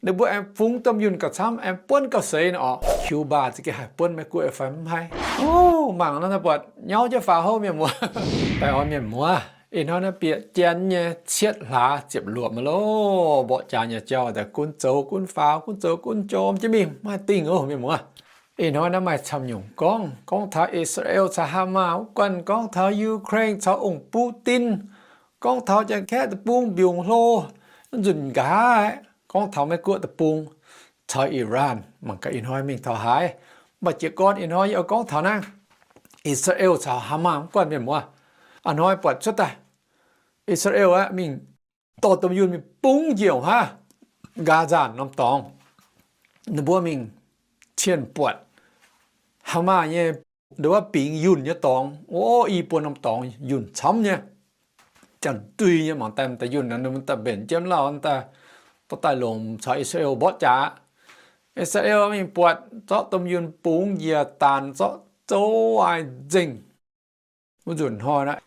Ninh mbuo aengx fungx domh yunh gauh camv, aengx buonv gauh seix nor orqc. Cuba za'gengh haih buonv Meiv-Guoqv fai mv haih? Ov, mangc nor naaiv buatc nyauv jienv faaux houv mienh muoz. Baengh orn mienh muoz, ih hnoi naaiv bieqc janx nyei cietv hlaax ziepc luoqc mv loh. Mborqv jaax nyei jauv daaih gunv zoux gunv faaux, gunv zoux gunv jorm jienv mingh, maiv dingh oc mienh muoz. Ih hnoi naaiv maaih camv nyungc gorngv, gorngv taux Israel caux Hamas wuov guanh, gorngv taux Ukraine caux ong Putin, gorngv taux Janx-Kaeqv deic-bung mbiungc hlo, nzunc nqa'haav, gorngv taux Meiv-Guoqv deic-bung caux Iran. Mangc gaax ih hnoi mingh taux haaix. Mv baac jiez gorn ih hnoi yie oix gorngv taux naaiv Israel caux Hamas wuov guanh mienh muoz. A'hnoi buatc cuotv daaih Israel aeqv, mingh dorh domh yunh mingh bungx njiec wuov haav, Gaza norm dorngx. Ninh mbuo mingh cien buatc Hamas nyei nduov bingx yunh nyei dorngx. Ov, i buo norm dorngx yunh camv nyei, janx-duih nyei. Mangc daaih m'daaih yunh naaiv, ninh mbuo daaih mbenc jienv lauh daaih, dorh daaih longc caux Israel mborqv jaax. Israel mingh buatc, zorqv domh yunh bungx njiec, daanh zorqv zouv aaih nzengc. Wuov nzunc hnoi naaiv,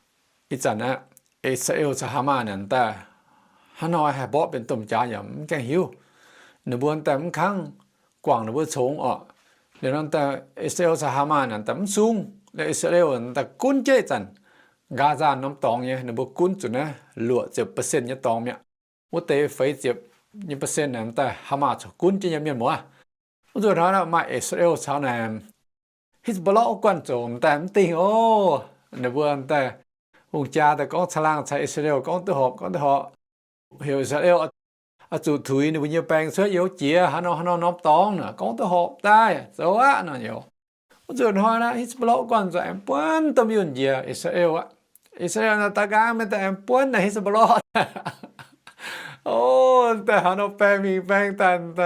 ih zanc naaiv, Israel caux Hamas naaic daaih, hnangv hnoi haih mborqv benx domh jaax yaac mv gaengh hiuv. Ninh mbuo daaih mv kangv guangc ninh mbuo congx orqc. Liuz nor daaih Israel caux Hamas naaic daaih mv sung. Liuz Israel daaih gunv jienv ih zanc Gaza norm dorngx nyei, ninh mbuo gunv zuqc naaiv luoqc ziepc percent nyei dorngx mi'aqv. Wuov deix feix ziepc nyei percent naaic daaih Hamas corc gunv jienv nyei mienh muoz. Wuov nzunc hnoi naaiv maaih Israel caux naaic Hezbollah wuov guanh zoux m'daaih mv dingh oc. Ninh mbuo m'daaih hungh jaa daaih gorngv caangh laangh caux Israel gorngv duqv horpc, gorngv duqv horpc. Heuc Israel oix zuqc tuix ninh mbuo nyei baeng cuotv youv jiex haaix nor haaix nor norm dorngx nor, gorngv duqv horpc daaih zoux aqv nor yoc. Wuov nzunc hnoi naaiv Hezbollah wuov guanh zoux aengx buonv domh yunh njiec Israel aqv. Israel naaiv daaih nqaang mienh daaih aengx buonv naaiv Hezbollah. O, daaih haaix nor baeng mingh baeng daaih, mv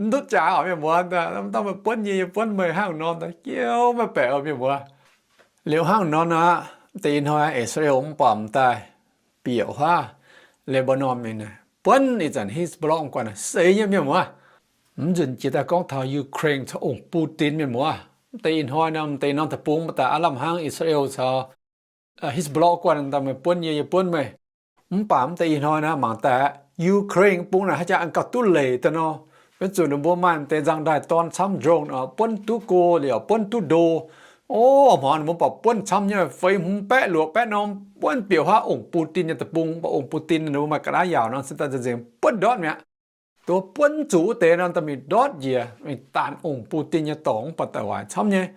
ndutv jaax oc mienh muoz. Daaih mv dauh meih buonv yie, yie buonv meih hnangv nor, daaih jiouv maiv baeqc oc mienh muoz. Liuz hnangv nor aqv, deix ih hnoi Israel mv baac m'daaih bieqc wuov haav, Lebanon mingh naaic buonv ih zanc Hezbollah wuov guanh seix nyei mienh muoz. Mv nzunc jiex daaih gorngv taux Ukraine caux ong Putin mienh muoz. Deix ih hnoi nor, deix norm deic-bung mv baac daaih aav lamh hnangv Israel caux Hezbollah wuov guanh daaih meih buonv yie, yie buonv meih. Mv baac mv deix ih hnoi naaiv mangc daaih Ukraine bung naaic haaix jaax aengx gauh duqv leic daaih nor. Weic zuqc ninh mbuo maaih deix nzangc-ndaaih-dorn camv, drone oc, buonv duqv go liouc, buonv duqv ndo. O, hmuangx ninh mbuo baac buonv camv nyei, feix hmz baeqv luoqc baeqv norm buonv bieqc huaav ong Putin nyei deic-bung. Mv baac ong Putin ninh mbuo maaih ga'naaiv yaauc nor, se daaih nzengc buonv ndortv mi'aqv. Duqv buonv zuqc wuov deix nor, daaih mingh ndortv njiec mingh daanh ong Putin nyei dorngx, mv baac daaih waaic camv nyei.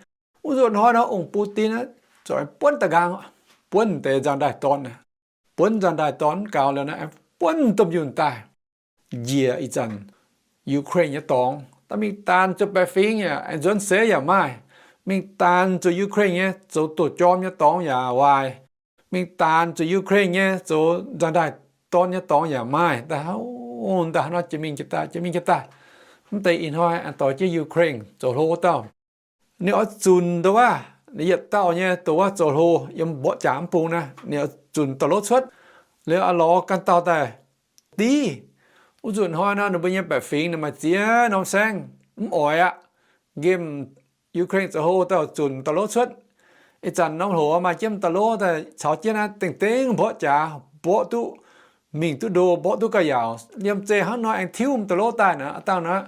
Wuov nzunc hnoi nor ong Putin zoux buonv daaih nqaang, buonv deix nzangc-ndaaih-dorn, buonv nzangc-ndaaih-dorn gaux liuz naaiv, buonv domh yunh daaih njiec ih zanc Ukraine nyei dorngx. Daaih mingh daanh zuqc baeqc fingx yaac aengx nzuonx seix yaac maaih. Mingh daanh zuqc Ukraine nyei zoux doqc jorm nyei dorngx yaac waaic. Mingh daanh zuqc Ukraine nyei zoux nzangc-ndaaih-dorn nyei dorngx yaac maaih. Daaih, daaih nor jiex mingh jiex daaih, jiex mingh jiex daaih. Mv deix ih hnoi aengx doix jienv Ukraine zoux hlo wuov dauh. Ninh oix zunc nduov wuov, ninh yietc dauh nyei nduov wuov zoux hlo yiem mborqv jaax mv bung naaiv, ninh oix zunc da'lov cuotv. Liuz oix lorz ganh dauh daaih div. Wuov nzunc hnoi nor ninh mbuo nyei baeqc fingx ninh maaih ziex norm saengv mv oix aqv. Nqemh Ukraine zoux hlo dauh zunc da'lov cuotv. Ih zanc norm hlo maaih jienv da'lov daaih caux jienv naaiv dengh dengh mborqv jaax, mborqv duqv mingh duqv ndo, mborqv duqv gauh yaauc. Liemh zeih hnangv nor aengx tiuv da'lov daaih naaic, a'dangh naaic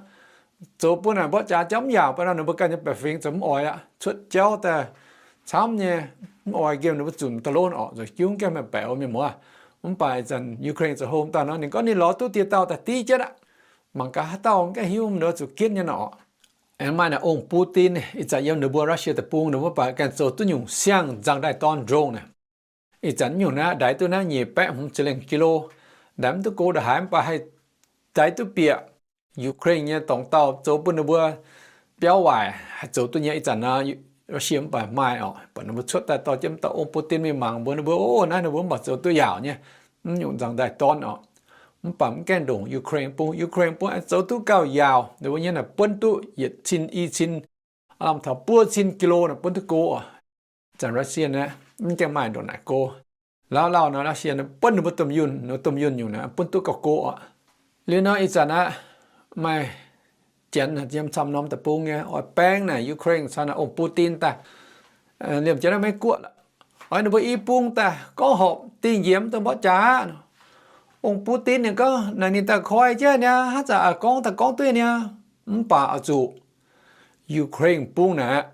zoux bun naaic mborqv jaax jauv mv yaauc, baac nor ninh mbuo ganh nyei baeqc fingx zoux mv oix aqv, cuotv jauv daaih camv nyei, mv oix nqemh ninh mbuo zunc da'lov oc, zoux jienv gaengh maaih baeqc mienh muoz. Mv baac ih zanc Ukraine zoux hlo dauh nor, ninh gorngv ninh lorz duqv dieh dauh daaih div jienv aqv. Mangc gaax haaix dauh gaengh hiuv ninh zuqc ginv nyei nor. Aengx maaih naaic ong Putin, ih zanc yiem ninh mbuo Russia deic-bung, ninh mbuo baac ganh zoux duqv nyungc siang-nzangc-ndaaih-dorn drone naaic. Ih zanc nyungc naaiv ndaix duqv naaiv nyic baeqv hmz ziepc lengh kilo, ndaix mv duqv go ndongc haaix, mv baac haih ndaix duqv bieqc Ukraine nyei dorngx dauh zoux bun ninh mbuo biauv waaic haih zoux duqv nyei. Ih zanc nor Russia mv baac maaih oc, buatc ninh mbuo cuotv daaih dorh jienv dauh ong Putin mingh mangc mbuox ninh mbuo, o, naaiv ninh mbuo mv baac zoux duqv yaauc nyei, mv nyungc nzangc-ndaaih-dorn oc. Mv baac mv gaengh ndongc Ukraine bung, Ukraine bung aengx zoux duqv gauh yaauc, ninh mbuo nyei naaic buonv duqv yietc cin, i cin, lamh taux buo cin kilo naaic buonv duqv go oc. Zanc Russia naaiv mv gaengh maaih ndongc naaic go. Lauh lauh nor Russia naaiv buonv ninh mbuo domh yunh, ninh mbuo domh yunh nyungc naaic buonv duqv gauh go oc. Liuz nor ih zanc aqv, maaih janx yiem camv norm deic-bung nyei oix baeng naaic Ukraine caux naaic ong Putin daaih, liemh jiex naaiv Meiv-Guoqv, oix ninh mbuo i bung daaih gorngv horpc dingh njiec mv dungx mborqv jaax nor. Ong Putin ninh gorngv naaic ninh daaih koi jienv niaa, hnangv zanc a'gorngv daaih gorngv duqv niaa. Mv baac oix zuqc Ukraine bung naaic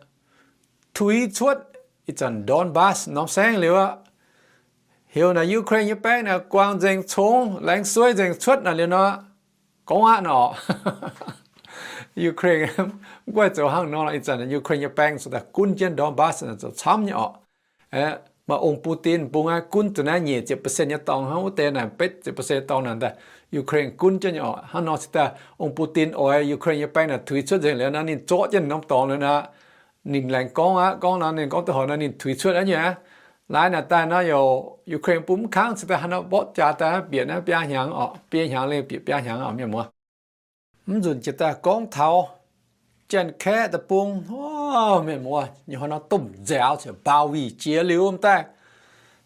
tuix cuotv ih zanc Donbas norm saengv liuz aqv. Heuc naaic Ukraine nyei baeng naaic guangc nzengc, congx laengz sueiv nzengc cuotv naaic liuz nor, gorngv aqv nor. Ukraine mv guaih zoux hnangv nor, ih zanc Ukraine nyei baeng zoux daaih gunv jienv Donbas zoux camv nyei orqc. Maaih ong Putin bung aqv, gunv zuqc naaiv nyic ziepc percent nyei dorngx hnangv, wuov deix naaic betv ziepc percent nyei dorngx naaic daaih Ukraine gunv jienv nyei orqc. Hnangv nor se daaih ong Putin oix Ukraine nyei baeng naaic tuix cuotv nzengc liuz nor, ninh zorqv jienv norm dorngx liuz nor, ninh laengz gorngv aqv, gorngv nor ninh gorngv duqv horpc nor ninh tuix cuotv aqv nyei aqv. Laaix naaic daaih nor yaac Ukraine bung mv kangv se daaih hnangv nor mborqv jaax daaih bieqc naaiv biaa hnyangx orqc, biaa hnyangx liuz bieqc biaa hnyangx orqc, mienh muoz. Mv nzunc jiex daaih gorngv taux Janx-Kaeqv deic-bung, mienh muoz, nyei hnoi nor domh nziaaux ziouc mbauh wih jiex liuz daaih,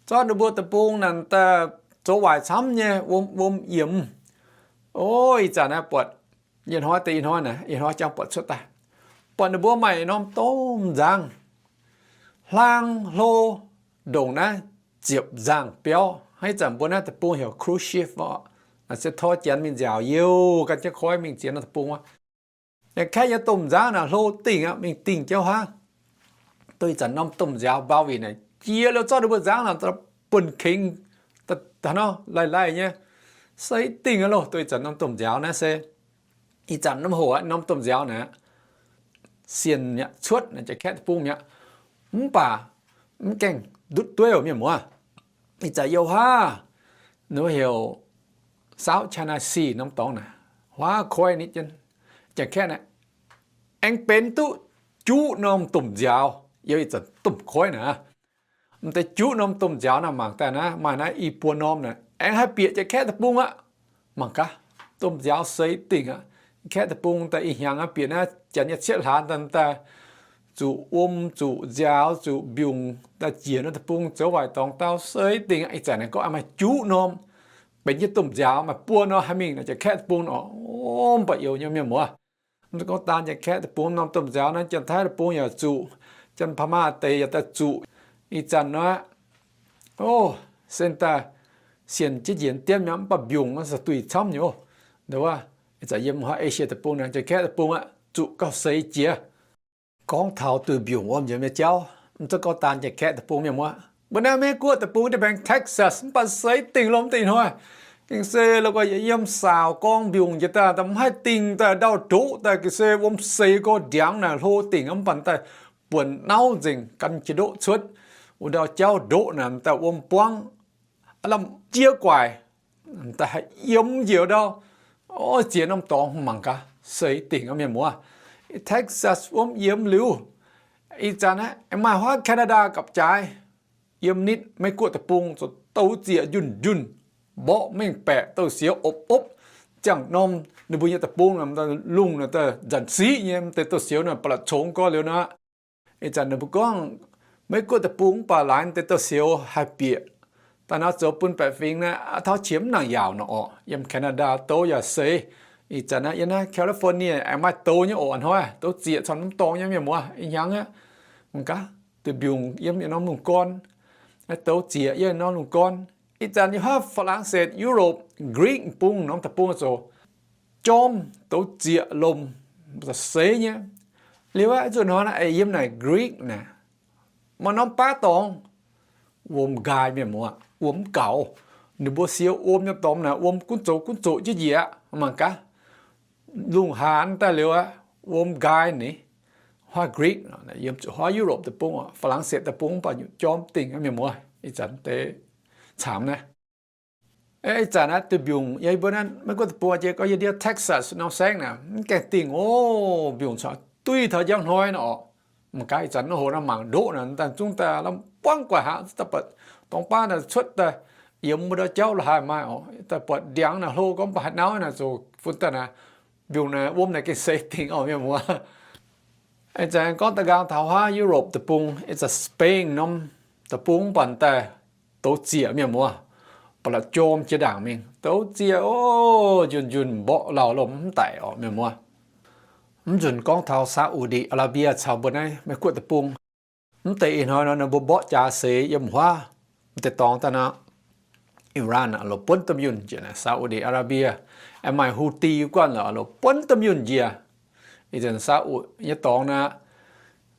zorqv ninh mbuo deic-bung naaic daaih zoux waaic camv nyei wuom wuom yiemx. O, ih zanc naaiv buatc, ih hnoi deix ih hnoi naaic, ih hnoi jangx buatc cuotv daaih, buatc ninh mbuo maaih norm domh nzangv, hlang hlo, ndongc naaiv ziepc nzangh biauv. Hnangv ih zanc mbuo naaiv deic-bung heuc cruise ship orqc, naaic se tor Janx mingh nziaaux youh gan jienv koiv mingh ziex norm deic-bung wuov. Janx-Kaeqv nyei domh nzangv naaic hlo dingh aqv, mingh dingh jauv hnangv. Duqv ih zanc norm domh nziaaux mbauh wih naaic jiex liuz zorqv ninh mbuo nzangv naaic buonc kengx, hnangv nor lai-lai nyei, seix dingh aqv loh. Duqv ih zanc norm domh nziaaux naaiv se, ih zanc norm hoc aqv, norm domh nziaaux naaic sienx mi'aqv, cuotv naaic Janx-Kaeqv deic-bung mi'aqv. Mv baac mv gaengh ndutv dueiv oc, mienh muoz. Ih zanc youh haav, ninh heuc South China Sea norm dorngx naaic, huaav koiv nitv jienv. Janx-Kaeqv naaic aengx benx duqv juqv norm domh nziaaux yiem ih zanc domh koiv naaic. M'deix juqv norm domh nziaaux naaic mangc daaih naaiv, maaih naaiv i buo norm naaic aengx haih bieqc Janx-Kaeqv deic-bung aqv. Mangc gaax, domh nziaaux seix dingh aqv. Kaeqv deic-bung daaih ih hnyangx aqv, bieqc naaiv Janx nyei cietv hlaax daaih, daaih zuqc wuom, zuqc nziaaux, zuqc mbiungc daaih jiex norm deic-bung zoux waaic dorngx dau seix dingh aqv. Ih zanc naaic gorngv maaih juqv norm benx jienv domh nziaaux, maaih buo norm haih mingh naaic Janx-Kaeqv deic-bung orqc. Mv baac youz nyei mienh muoz, mv zeiz gorngv daan Janx-Kaeqv deic-bung norm domh nziaaux naaiv, Janx-Taiv deic-bung yaac zuqc, Janx-Pa'maa deix yaac daaih zuqc. Ih zanc naaiv, o, se daaih sienx jienv njiec diemv mi'aqv, mv baac mbiungc se duih camv nyei. Ih zanc yiem Asia deic-bung naaic, Janx-Kaeqv deic-bung aqv, zuqc gauh seix jiex. Gorngv taux duih mbiungc wuom njiec nyei jauv, mv zeiz gorngv daan Janx-Kaeqv deic-bung, mienh muoz. Mbuo naaiv Meiv-Guoqv deic-bung deix baengx Texas mv baac seix dingh lomh deix hnoi. Gengh se la'guaih yiem saauc gorngv mbiungc njiec daaih, mv haih dingh daaih ndau ndoqv daaih, gengh se wuom seix gorx ndiangx naaic hlo dingh mv baac daaih buonc nauv nzengc gan jiex ndoqv cuotv. Wuov ndau jauv ndoqv naaic daaih wuom buangv, lamh jiex guaic, daaih haih yiem njiec ndau. O, ziex norm dorngx mangc gaax, seix dingh aqv, mienh muoz. Texas wuom yiem liuz, ih zanc aeqv, maaih huaav Canada gapv-jaaix yiem nitv Meiv-Guoqv deic-bung zoux douz zieqc njunh njunh, mborqv mengh baeqc, douz-sioux opv opv, ziangh norm ninh mbuo nyei deic-bung lungh naaic daaih nzanc siqv nyei, m'deix douz-sioux naaic ba'laqc congx gorx liuz nor. Ih zanc ninh mbuo gorngv Meiv-Guoqv deic-bung mv baac laaix deix douz-sioux haih bieqc daaih nor zoux bun baeqc fingx naaiv, aa, taux qiex mv nangc yaauc nor orqc. Yiem Canada douz yaac seix. Ih zanc naaiv yiem naaiv California aengx maaih douz nyei oc, a'hnoi douz zieqc camv norm dorngx nyei, mienh muoz, ih hnyangx aqv. Mangc gaax, duih mbiungc yiem norm lungh gorn, douz zieqc yiem norm lungh gorn. Ih zanc yiem haav Faa^lang^setv, Europe, Greek bung norm deic-bung zoux jorm, douz zieqc lomh, seix nyei. Liuz aqv, zuqc hnoi naaiv yiem naaic Greek naaic, maaih norm baav dorngx, wuom nqaai, mienh muoz, wuom mv gaux. Ninh mbuo siou wuom nyei dorngx naaic, wuom gunv zoqc gunv zoqc jienv njiec aqv. Mangc gaax, lungh haanz daaih liuz aqv, wuom nqaai ni. Huaav Greek, yiem zuqc huaav Europe deic-bung, Faa^lang^setv deic-bung mv baac nyutc jorm dingh, mienh muoz, ih zanc deix camv naaiv. Ih zanc naaiv duih mbiungc yiem mbuo naaiv Meiv-Guoqv deic-bung jiex gorngv yiem ndiev Texas norm saengv naaic mv gaengh dingh oc. Mbiungc cuotv duih taux njang hnoi nor orqc. Mangc gaax ih zanc nor hoc naaiv mangc ndoqv naaic, daaih zungv daaih lamh buangv gu'nguaaic hnaangx, daaih buatc dorngx baav naaic cuotv daaih, yiem mbuo ndau jauv la'haaix maaih orqc. Daaih buatc ndiangx naaic hlo gorngv mv baac haaix nauv naaic zoux fun daaih naaic, mbiungc naaic wuom naaic gengh seix dingh orqc, mienh muoz. Ih zanc gorngv da'nqaang taux huaav Europe deic-bung, ih zanc Spain norm deic-bung mv baac daaih douz zieqc, mienh muoz, ba'laqc jorm jiex ndaangc mingh, douz zieqc oc, njunh njunh mborqv lauh lomh mv daic orqc, mienh muoz. Mv nzunc gorngv taux Saudi Arabia caux mbuo naaiv Meiv-Guoqv deic-bung. Mv deix ih hnoi nor ninh mbuo mborqv jaax seix yiem huaav m'deix dorngx daaih nor, Iran oix lorz buonv domh yunh njiec naaic Saudi Arabia. Aengx maaih Houthi guanh lorz buonv domh yunh njiec. Ih zanc Saudi nyei dorngx naaic,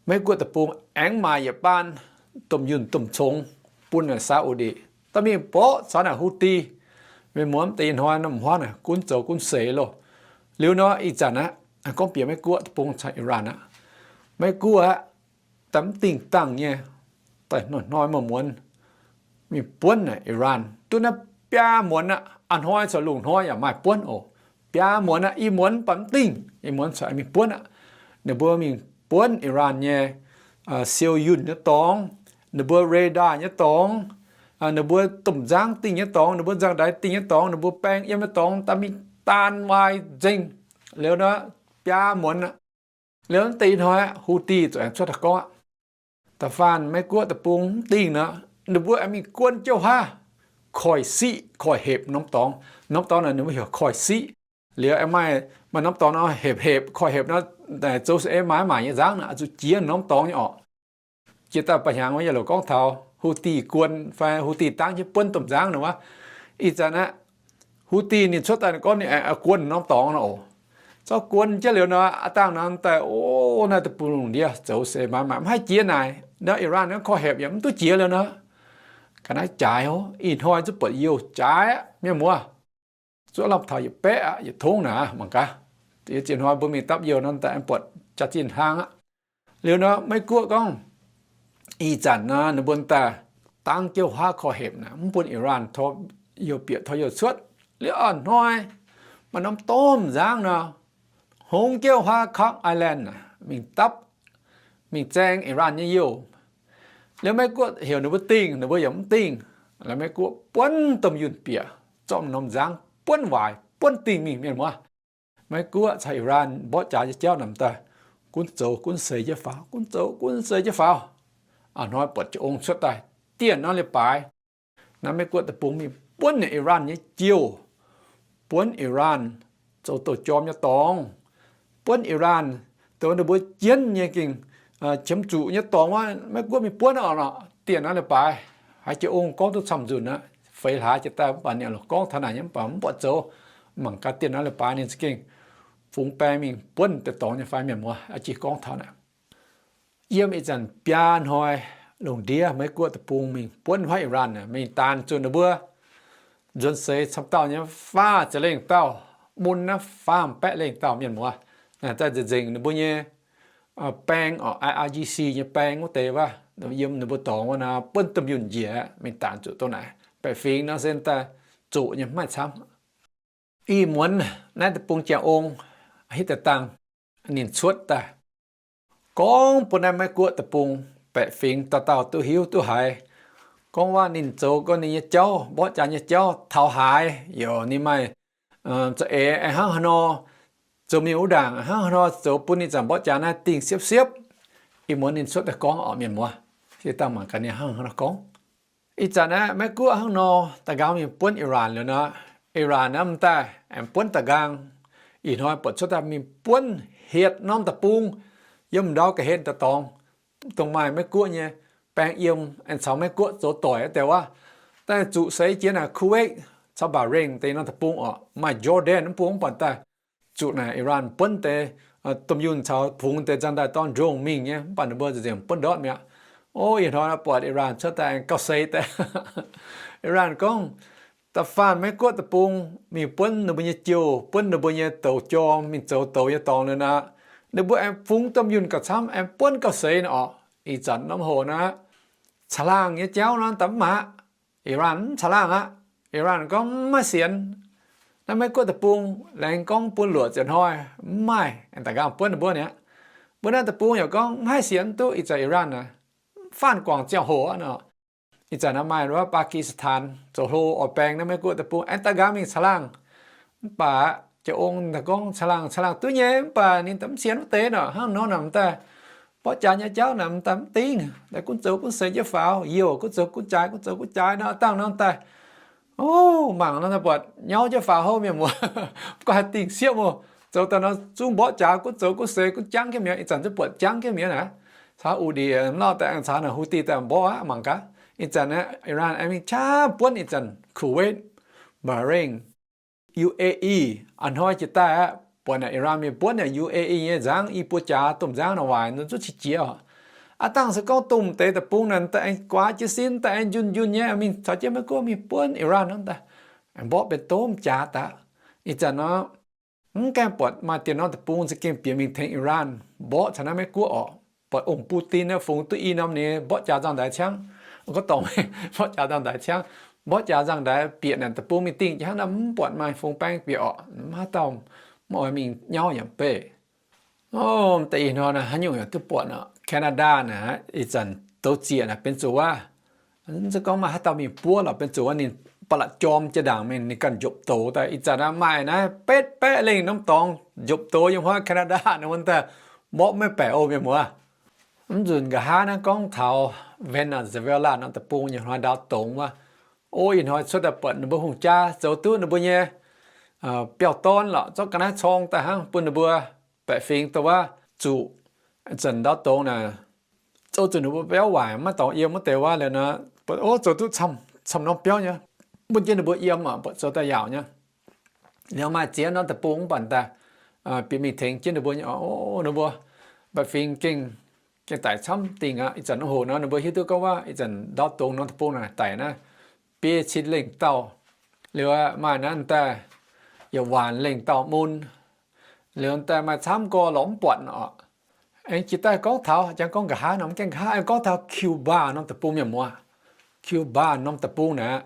Meiv Guoqv deic-bung aengx maaih yietc baan domh yunh domh congx bun naaic Saudi, dorh mingh mborqv caux naaic Houthi. Mienh muoz, deix ih hnoi norm huaav naaic gunv zoux gunv seix loh. Liuz nor ih zanc aqv, gorngv bieqc Meiv Guoqv deic-bung caux Iran aqv. Meiv Guoqv aqv, daaih mv dingh dangh nyei, daaih hnoi-hnoi muonz-muonz mingh buonv naaic Iran. Duqv naaiv biaa muonz aqv, a'hnoi caux lungh hnoi yaac maaih buonv oc. Biaa muonz aqv, ih muonz mv baac mv dingh, ih muonz caux mingh buonv aqv. Ninh mbuo mingh buonv Iran nyei siou yunh nyei dorngx, ninh mbuo radar nyei dorngx, ninh mbuo domh nzangv dingh nyei dorngx, ninh mbuo nzangv-ndaix dingh nyei dorngx, ninh mbuo baeng yiem nyei dorngx, daaih mingh daan waaic nzengc. Liuz nor biaa muonz aqv. Liuz deix ih hnoi aqv, Houthi zuqc aengx cuotv daaih gorngv aqv, da'faanh Meiv Guoqv deic-bung mv dingh nor, ninh mbuo aengx mingh guon jiouv haav, koiv-siqv koiv-hepc norm dorngx. Norm dorngx naaic ninh mbuo heuc koiv-siqv. Liuz aengx maaih, maaih norm dorngx nor hepc-hepc koiv-hepc nor, zoux se ei maaih maaic nyei nzangv naaic, zuqc jiex norm dorngx nyei orqc. Jiex daaih ba'hnyangx wuov yietc loc gorngv taux Houthi guon fai Houthi dangv jienv buonv domh nzangv nor wuov. Ih zanc aqv, Houthi ninh cuotv daaih gorngv ninh aengx guon norm dorngx nor oc. Zorqv guon jienv liuz nor, aav dangh nor daaih, o, naaiv deic-bung lungh ndiev zoux se maaih maaic mv haih jiex naaic. Nor Iran naaiv koiv-hepc yaac mv duqv jiex liuz nor, ga'naaiv jaaix oc. Ih hnoi zuqc buatc youh jaaix aqv, mienh muoz. Zuov lamh taux yietc baeqv aqv, yietc tongv naaic mangc gaax. Yie ziex hnoi mbuo mingh dapv youh nor daaih aengx buatc jaax-zinh hlaang aqv. Liuz nor Meiv Guoqv gorngv, ih zanc nor ninh mbuo daaih dangv jiouv haav koiv-hepc naaic, mv bun Iran tor youh bieqc tor youh cuotv. Liuz a'hnoi maaih norm domh nzangv nor, hngongx jiouv haav Kap Island naaic mingh dapv, mingh zaeng Iran nyei youh. Liuz Meiv Guoqv heuc ninh mbuo dingh, ninh mbuo yaac mv dingh. Liuz Meiv Guoqv buonv domh yunh bieqc, zorqv norm nzangv buonv waaic, buonv dingh mingh, mienh muoz. Meiv Guoqv caux Iran mborqv jaax nyei jauv naaic daaih, gunv zoux gunv seix jienv faaux, gunv zoux gunv seix jienv faaux. A'hnoi buatc jiu-ong cuotv daaih, dieh norm leiz-baaix, naaiv Meiv Guoqv deic-bung mingh buonv Iran nyei jouh, buonv Iran zoux douc jorm nyei dorngx, buonv Iran zoux ninh mbuo jienv nyei gengh qiemx zuqc nyei dorngx wuov, Meiv Guoqv mingh buonv oc nor. Dieh norm leiz-baaix, haaix jiu-ong gorngv duqv camv nzunc aqv, feix hlaax jiex daaih mv baac ninh gorngv taux naaic nyei mv baac mv buatc zoux. Mangc gaax dieh norm leiz-baaix ninh za'gengh fungx baeng mingh buonv deix dorngx nyei fai, mienh muoz. A'jih gorngv taux naaic, yiem ih zanc biaa hnoi lungh ndiev Meiv Guoqv deic-bung mingh buonv haiv Iran mingh daanh zuqc ninh mbuo nzuonx seix camv dauh nyei faah ziepc lengh dauh, mun naaiv faam baeqv lengh dauh, mienh muoz. Naaic daaih nzengc ninh mbuo nyei baeng oc, I R G C nyei baeng wuov deix wuov, yiem ninh mbuo dorngx wuov nor buonv domh yunh njiec mingh daanh zuqc dongh naaic. Baeqc fingx nor se daaih zoqc nyei, mv maaih camv. Ih muonz naaiv deic-bung jaa-ong hitv deix dangh ninh cuotv daaih gorngv bun naaiv Meiv Guoqv deic-bung baeqc fingx dauh dauh duqv hiuv duqv haiz, gorngv waac ninh zoux gorngv ninh nyei jauv, mborqv jaax nyei jauv taux haaix, yaac ninh maaih za'eix aengx hnangv haaix nor, zoux mingh wuov ndaangc hnangv haaix nor zoux bun ih zanc mborqv jaax naaiv dingh siepv-siepv. Ih muonz ninh cuotv daaih gorngv oc, mienh muoz. Se dangh mangc gaax ninh hnangv haaix nor gorngv. Ih zanc naaiv Meiv Guoqv hnangv nor da'nqaang mingh buonv Iran liuz nor, Iran naaiv m'daaih aengx buonv da'nqaang. Ih hnoi buatc cuotv daaih mingh buonv hietc norm deic-bung yiem ndau ga'hlen daaih dorngx, dongh maaih Meiv Guoqv nyei baeng yiem, aengx caux Meiv Guoqv zoux doic wuov deix wuov. Daaih zuqc seix jiex naaic Kuwait caux Bahrain deix norm deic-bung oc, maaih Jordan mv bung mv baac daaih zuqc naaic Iran buonv deix domh yunh caux fungx deix nzangv-ndaix dorn ndongh mingh nyei, mv baac ninh mbuo nzengc buonv ndortv mi'aqv. O, ih hnoi buatc Iran cuotv daaih aengx gauh seix deix. Iran gorngv, da'faanh Meiv Guoqv deic-bung mingh buonv ninh mbuo nyei jouh, buonv ninh mbuo nyei douz jorm mingh zoux douz nyei dorngx liuz nor, ninh mbuo aengx fungx domh yunh gauh camv, aengx buonv gauh seix nor oc. Ih zanc norm hoc naaiv caangh laangh nyei jauv nor daaih mv maaih aqv. Iran mv caangh laangh aqv. Iran gorngv mv maaih sienx. Naaiv Meiv Guoqv deic-bung laengz gorngv bun luoqc ziepc hnoi mv maaih aengx da'nqaang buonv ninh mbuo niaa. Mbuo naaiv deic-bung yaac gorngv mv haih sienx duqv ih zanc Iran naaic mv faanh guangc ziangh hoc aqv nor. Ih zanc naaiv maaih wuov Pakistan zoux hlo oix baeng naaiv Meiv Guoqv deic-bung aengx da'nqaang mingh caangh laangh. Mv baac jiex ong daaih gorngv caangh laangh, caangh laangh duqv nyei, mv baac ninh daaih mv sienx wuov deix nor, hnangv nor naaic m'daaih mborqv jaax nyei jauv naaic m'daaih mv dingh, daaih gunv zoux gunv seix jienv faaux, youh gunv zoux gunv jaaix, gunv zoux gunv jaaix nor, dangh nor daaih O, mangc nor buatc nyauv jienv faaux hov, mienh muoz, mv gunv haih dingh siepv oc. Zoux daaih nor zungv mborqv jaax, gunv zoux gunv seix gunv jangv jienv mi'aqv. Ih zanc zungv buatc jangv jienv mi'aqv naaic. Caux Houthi mv lauh daaih aengx caux naaic Houthi daaih mborqv aqv, mangc gaax. Ih zanc naaiv Iran aengx mingh qaqv buonv ih zanc Kuwait, Bahrain, U A E. A'hnoi jiex daaih aqv, buatc naaic Iran mingh buonv naaic U A E nyei nzangv i buo jaax domh nzangv naaic waaic nor zuqc qiex jiez oc. Aav dangh se gorngv domh deix deic-bung naaic daaih aengx guaax jiez sin, daaih aengx njunh njunh nyei mingh caux jienv Meiv-Guoqv mingh buonv Iran naaiv daaih, aengx mborqv benx domh jaax daaih. Ih zanc nor mv gaengh buatc maaih dieh norm deic-bung za'gengh bieqc mingh tengx Iran mborqv caux naaiv Meiv-Guoqv oc. Buatc ong Putin naaiv fungx duqv i norm ninh mborqv jaax nzangv-ndaix ciangv, gorngv dorngc mborqv jaax nzangv-ndaix ciangv, mborqv jaax nzangv-ndaix bieqc naaic deic-bung mingh dingh jiex hnangv naaic, mv buatc maaih fungx baeng bieqc oc. Mv haaix dauh mv oix mingh nyauv yaac mv beiv. Deix ih hnoi naaiv haaix nyungc yaac duqv buatc oc. Canada naaic ih zanc douz zieqc naaic benx zuqc wuov, mv zeiz gorngv maaih haaix dauh mingh buov lorqc, benx zuqc wuov ninh ba'laqc jorm jiex ndaangc mingh, ninh ganh njopv douz daaih. Ih zanc naaiv maaih naaiv betv baeqv lengh norm dorngx njopv douz yiem huaav Canada naaiv wuov daaih mborqv maiv baeqc oc mienh muoz. Mv nzunc nqa'haav naaiv gorngv taux Venezuela norm deic-bung nyei hnoi ndau dongz wuov, o ih hnoi cuotv daaih buatc ninh mbuo hungh jaa zoux duqv ninh mbuo nyei biauv-dorn lorqc, zorqv ga'naaiv corng daaih hnangv bun ninh mbuo baeqc fingx dongh wuov zuqc. Zanc ndau dongz naaic zoux zuqc ninh mbuo biauv waaic maiv dorngx yiem wuov deix wuov liuz nor, buatc o zoux duqv camv norm biauv nyei, bun jienv ninh mbuo yiem oc, buatc zoux daaih yaauc nyei. Liuz maaih ziex norm deic-bung mv baac daaih bieqc mingh tengx jienv ninh mbuo nyei oc. O ninh mbuo baeqc fingx gengh, gengh daic camv dingh aqv. Ih zanc hoc nor ninh mbuo hiuv duqv gorngv wuov ih zanc ndau dongz norm deic-bung naaic daic naaiv biei cin lengh dauh. Liuz maaih naaiv daaih yietc waanc lengh dauh mun. Liuz daaih maaih camv gorx lorz mv buatc oc. Aengx jiex daaih gorngv taux, jangx gorngv nqa'haav nor mv gaengh nqa'haav, aengx gorngv taux Cuba norm deic-bung mienh muoz. Cuba norm deic-bung naaic,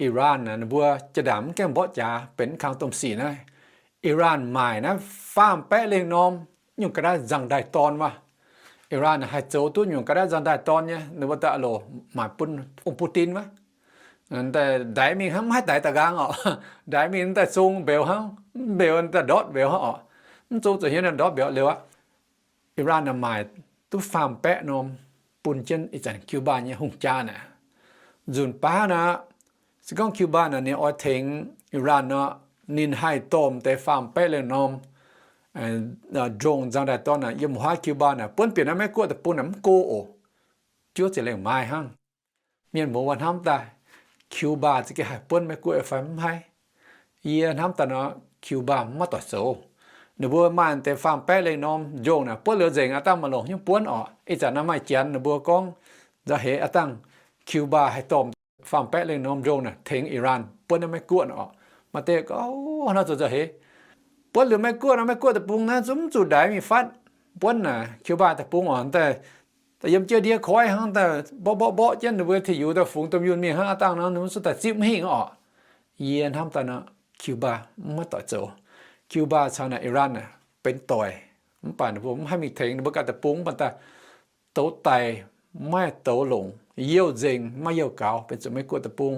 Iran naaic ninh mbuo jiex ndaangc mv gaengh mborqv jaax benx kang domh sic naaiv. Iran maaic naaiv faam-baeqv lengh norm nyungc ga'naaiv nzangv-ndaaih dorn wuov. Iran haih zoux duqv nyungc ga'naaiv nzangv-ndaaih dorn nyei, ninh mbuo daaih loc maaic bun ong Putin wuov. Daaih ndaix mingh hnangv mv haih daix da'nqaang oc. Ndaix mingh daaih zong mbeux hnangv, mv mbeux daaih ndortv mbeux hnangv oc. Mv zong zuqc hiuv naaiv ndortv mbeux liuz aqv. Iran naaic maaic duqv faam-baeqv norm bun jienv ih zanc Cuba nyei hungh jaa naaic. Nzunc baav naaic, se gorngv Cuba naaic ninh oix tengx Iran nor, ninh haih dorh deix faam-baeqv lengh norm drone nzangv-ndaaih dorn naaic yiem wuov Cuba naaic buonv bieqc naaiv Meiv-Guoqv deic-bung naaic mv go oc. Juov ziepc lengh maiv hnangv. Mienh muoz hnamv daaih, Cuba za'gengh haih buonv Meiv-Guoqv fai mv haih? Yie hnamv daaih nor, Cuba maiv doic zoux. Ninh mbuo maaih deix faam-baeqv lengh norm ndongh naaic buonv liuz nzengc, aav dangh maaih longc hnyouv buonv oc. Ih zanc naaiv maaih janx ninh mbuo gorngv nzauh heix aav dangh Cuba haih dorh faam-baeqv lengh norm ndongh naaic tengx Iran buonv naaiv Meiv-Guoqv oc. Maaih deix gorngv nor zoux nzauh heix, buonv liuz Meiv-Guoqv nor, Meiv-Guoqv deic-bung naaiv zungv zuqc ndaix mingh fatv buonv naaic Cuba deic-bung oc. Daaih yiem jienv ndiev koiv hnangv, daaih mborqv mborqv mborqv jienv ninh mbuo tengx yuc daaih fungx domh yunh mingh hnangv aav dangh nor, ninh mbuo zuqc daaih zipv mv hingh oc. Yie hnamv daaih nor, Cuba maiv doic zoux. Cuba caux naaic Iran naaic benx doic, mv baac ninh mbuo mv haih mingh tengx ninh mbuo ganh deic-bung, mv baac daaih douz daic maiv douz longc, youh nzengc maiv youh gaux, benx zuqc Meiv-Guoqv deic-bung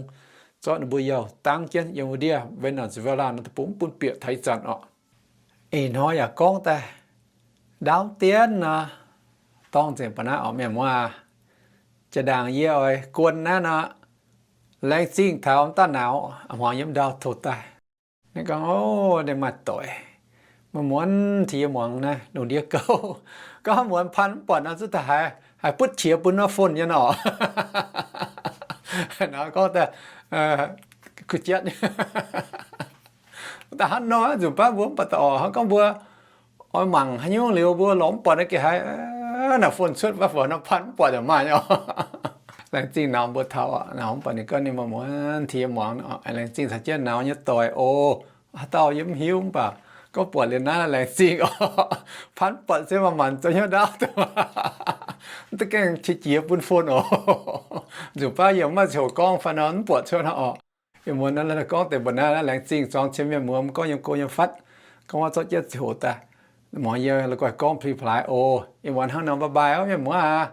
zorqv ninh mbuo youh dangv jienv yiem wuov ndiev Venezuela nor deic-bung mv bun bieqc taux ih zanc oc. Ih hnoi yaac gorngv daaih ndaauv dienv nor, dorng nzengc ba'naaiv oc mienh muoz. Jiex ndaangc yie oix guon naaiv nor, laengz zingh taux daaih nauz, hmuangx yiem ndau tov daaih. Ninh gorngv, o, ninh maaih doic, maaih muonz tengx yie muangx naaiv lungh ndiev gouv. Gorngv muonz pan mv buatc nor, zuqc daaih haiz, haiz butv qiex bun nor phone nyei nor. Nor gorngv daaih, kuh jietv. Daaih hnangv nor nzunc baav mbuo mv baac daaih oc, hnangv gorngv mbuo oix mangc haaix nyungc liuz mbuo lorz mv buatc naaiv geh haiz, naaic phone cuotv baav fai nor pan mv buatc yaac maaih nyei oc. Laengz zingh nauz mbuo taux, nauz mv baac ninh gorngv ninh maaih muonz tengx yie muangx, laengz zingh caux jienv nauz nyei doic oc. Haaix dauh yie mv hiuv mv baac gorngv buatc liuz naaiv laengz zingh oc. Pan mv buatc se maaih manc zoux hnyouv ndaauv, mv deix gaengh qiex jiez bun phone oc. Nzunc baav yie maiv ziouc gorngv fai nor mv buatc cuotv hnangv oc. Ih muonz naaiv gorngv deix mbuo naaiv laengz zingh zuangx cien mienh muoz gorngv yiem go yiem fatv, gorngv wuov zorqv jienv ziangh hoc daaih, muangx yie la'guaih gorngv pli plaaix oc. Ih muonz hnangv nor, bye bye oc mienh muoz aac.